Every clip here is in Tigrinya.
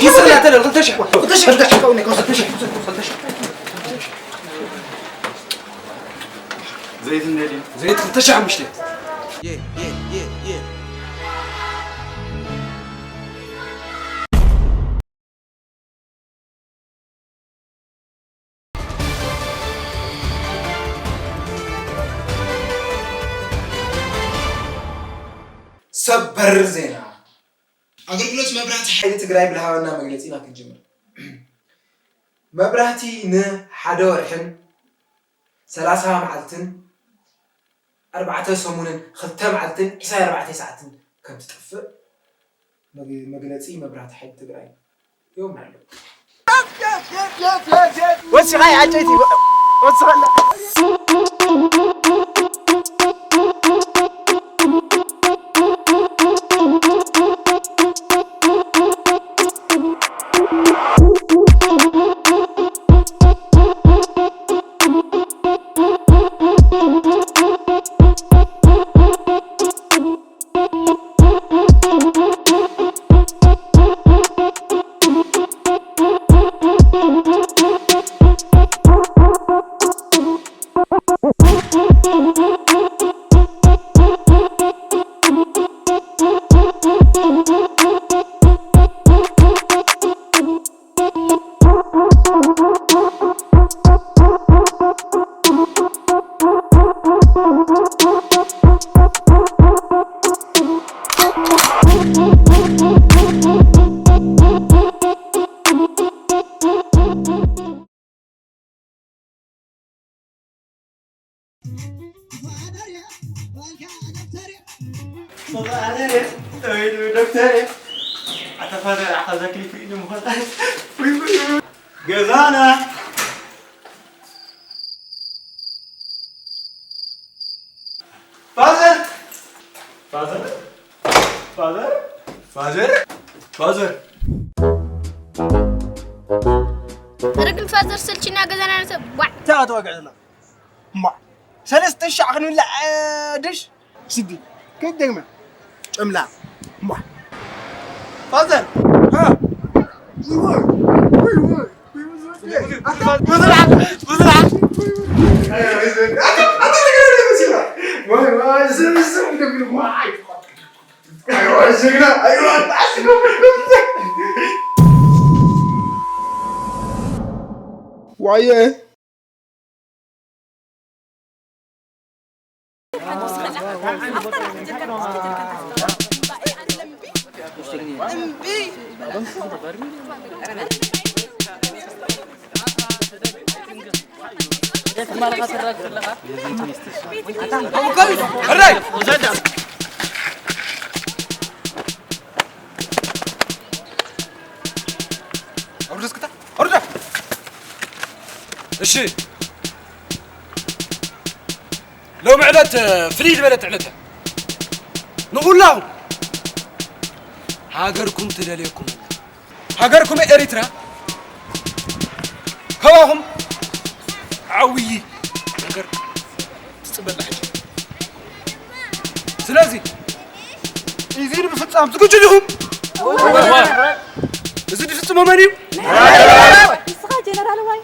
ይስላ ተለ ክልተ ሽሕ። ክልተ ሽሕ። ክልተ ሽሕ። ክልተ ሽሕ። ዘይት እንዴ? ዘይት ክልተ ሽሕ ሓሙሽተ። ሰበር ዜና። ኣገልግሎት መብራህቲ ሓይሊ ትግራይ ብዝሃበና መግለፂ ኢና ክንጅምር። መብራህቲ ንሓደ ወርሕን ሰላሳ መዓልትን ኣርባዕተ ሰሙንን ክልተ መዓልትን ዕስራን ኣርባዕተን ሰዓትን ከም ትጠፍእ መግ-፣ መግለፂ መብራህቲ ሓይሊ ትግራይ ዮም ኣሎ። ወሲኻ ዓጨይቲ ወሲኻ ኣላ። ዶክተር፣ ኣታ ፋዘር፣ ኣታ ዘክሊ ፍሪዱ ምኾን። ውይ፣ ውይ፣ ውይ። ገዛና። ፋዘር! ፋዘር! ፋዘር! ፋዘር! ፋዘር! ፋዘር! ርግም ፋዘር ሰልችና ገዛና ነሰ ዋዕ። እንታይ ተዋግዕ ዘላ? እማ፣ ሰለስተ ሻዕ ክንብላዕ፣ እ፣ ድሽ? ስዲ፣ ከይትደግመ። ጨምላ። እማ። ፋዘር! ሃ? ብዙሕ፣ ብዙሕ። ብዙሕ። ዋየ። እሺ፣ ሎሚ ዕለት ፍልይ ዝበለት ዕለት እያ። ንኹላኹም ሃገርኩም ትደልየኩም ኣላ። ሃገርኩም ኤሪትራ ካባኹም ዓብዪ ነገር ትጽበላ ሕጂ። ስለዚ እዚ ንምፍጻም ዝግጁ ዲኹም? እዚ ዝፍጽሞ መን እዩ? ንስኻ ጀነራል ዋይ።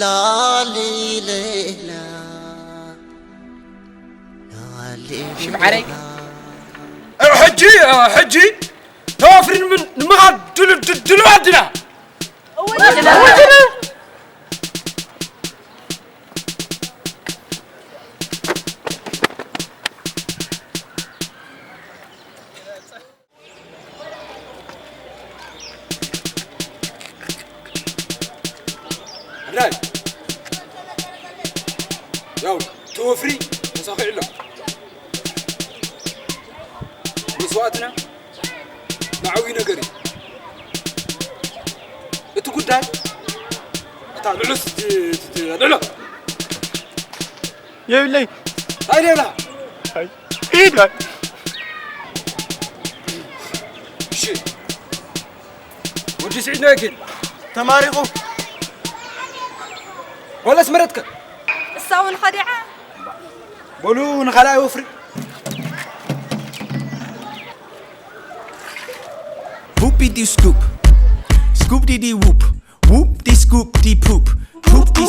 ላሊሌላ ሽምዓረይ ሕጂ ሕጂ ተዋፍሪ ንምኻድ ድልዋት ድና። ሕራይ ያው ተወፍሪ ተሳኺዑ ኣሎ። መስዋእትና ንዓብዪ ነገር እዩ። እቲ ጉዳይ እታ ልዑስ ልዕሎ የብለይ እንታይ ደላ ኢዳ እሺ ወዲ ስዒድ ነኪን ተማሪኹ ወለስ መረትከ እሳ እውን ኸዲዓ በሉ ንኻልኣይ ወፍሪ Whoopity scoop, scoop dee dee whoop, whoop dee scoop dee poop, whoop dee